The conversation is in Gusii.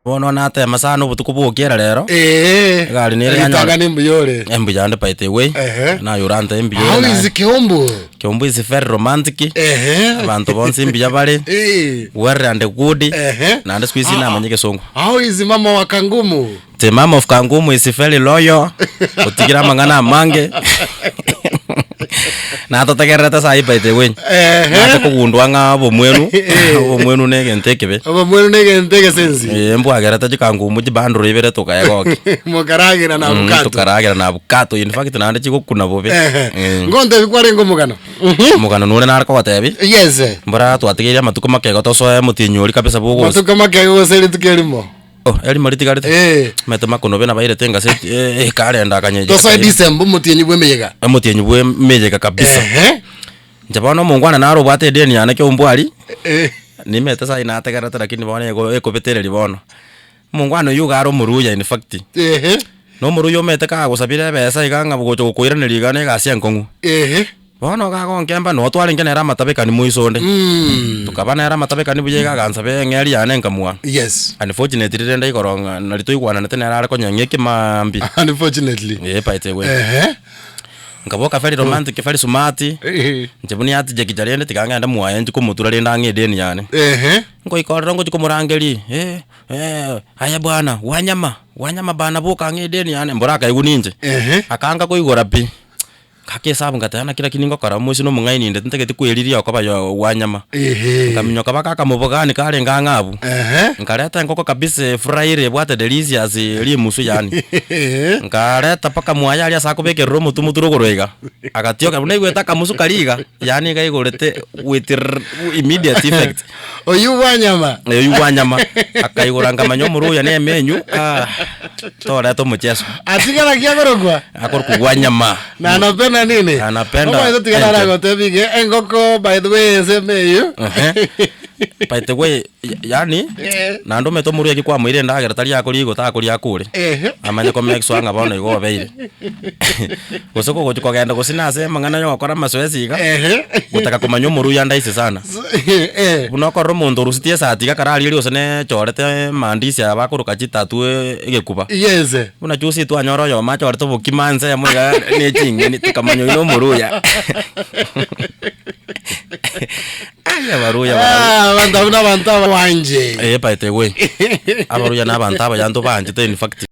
Bono natema sana obotuko bwokiera rero. Eeh. Egari nere yanyora. Ritang'ani mbuya ore. Embuya ande by the way. Ehe. Naye orante mbuya How ore is naye. Kiombu? Kiombu is very romantic. Ehe. Abanto bonsi mbuya bare. Eh. Well and good. Ehe. Naende siku hizi Ah, ah. namanya egesongo. How is mama wa Kangumu? The mama of Kangumu is very loyal. Otigire amang'ana amange. Natotegererete sahi by the way. Ehe. Nache kogundua ng'a obomwenu, Eh. obomwenu na egento ekebe. Obomwenu na egento egesensi. Eh, mbwagerete chikangumu chibanduro ibere tokaegokia. Mokaragera na Mm, abukato. tokaragera na abukato in fact naende chigokuna bobe. Ehe. Eh. Ngontebi kwarenge omogano. Mhm. Omogano nore nare kogotebi. Yes. Mbora twatigeire amatuko makego tosoe omotienyi oria kabisa bogocha. Matuko makego gose rituko erimo. Oh, erimo ritigarete. Eh. Omanyete makono nabairete engaseti eh, ekarenda akanyenyia. Tosoe December omotienyi bw'emeyega. Omotienyi bw'emeyega kabisa. Ehe. Inche bono omongwana naro obwate edeni yane kiombwari, Eh. nimete sayi nategererete lakini bono ego ekobetereria bono. Omongwana oywo iga are omoruya in fact. Ehe. Na omoruya omanyete kagosabire ebesa iga ng'a gocha gokoiraneria iga na egasi enkong'u. Ehe. Bono iga agonkemba noo twarenge nere amatabekani moiso onde. Mm. Tokaba nere amatabekani buya iga agansaba eng'eri yane nkamoa. Yes. Unfortunately rende igoro ng'a nari toigwananete nere are konyeng'ia ekemaambia. Unfortunately. Eeh by the way. Ehe. Nkaboka very romantic very smart, Ehe. inche buna yatichekicha rende tiga ng'ende mwaye nchi komotura rende ang'e edeni yane. Ehe. Ngoika ororo ngochi komorangeria, eh, eh, aye bwana, wanyama, wanyama bana boka ang'e edeni yane, mbora akaigwa ninche. Ehe. Akaanga koigora pi, ngaka esabu ngateba naki lakini ngokora omoisia na omong'aini inde tintageti kweriria okoba yo wanyama. Ehe. Nkaminyoka baka akamobogani karenge ang'e abwo. Ehe. Nkareta engoko kabisa efuraire ebwate delicious rimusu yaani. Ehe. Nkareta mpaka mwaye aria ase akobekerera omotwe motwe rogoro iga, agatioka buna aigwete akamusu karia iga, yaani iga aigorete with rr immediate effect. Oyio bwanyama. Oyio bwanyama, akaigora nkamanya omoro oyo na emenyu ah, toreta omocheso. Atigara ki akorokwa? Akorokwa bwanyama. Na anapenda nini? Anapenda Omanyete tiga enche. naragotebi iga, engoko by the way ase emeyu. Ehe. By the way, yaani, Eh. naende omanyete omorwoti ekio kwamoire endagera tari akoria igo takoria akore. Ehe. Amanye ko make sure ng'a bono igo obeire. Gose kogochi kogenda gose na ase amang'ana ya ogokora amasoesi iga, Ehe. gotaka komanya omoruya ande aise sana. Eh. Buna okorora omonto orusetie esati iga ekero aria gose ne echorete maandishi aya bakoroka chitatu egekuba. Yes. Buna juzi twanyora oyomo achorete obokima ensemo iga ne ching'eni tokamanya oyio na omoruya. Aye abaruya barabwo. Ah, abanto abwo nabanto abanje. Eh by the way, abaruya na abanto abayanto banchete in fact.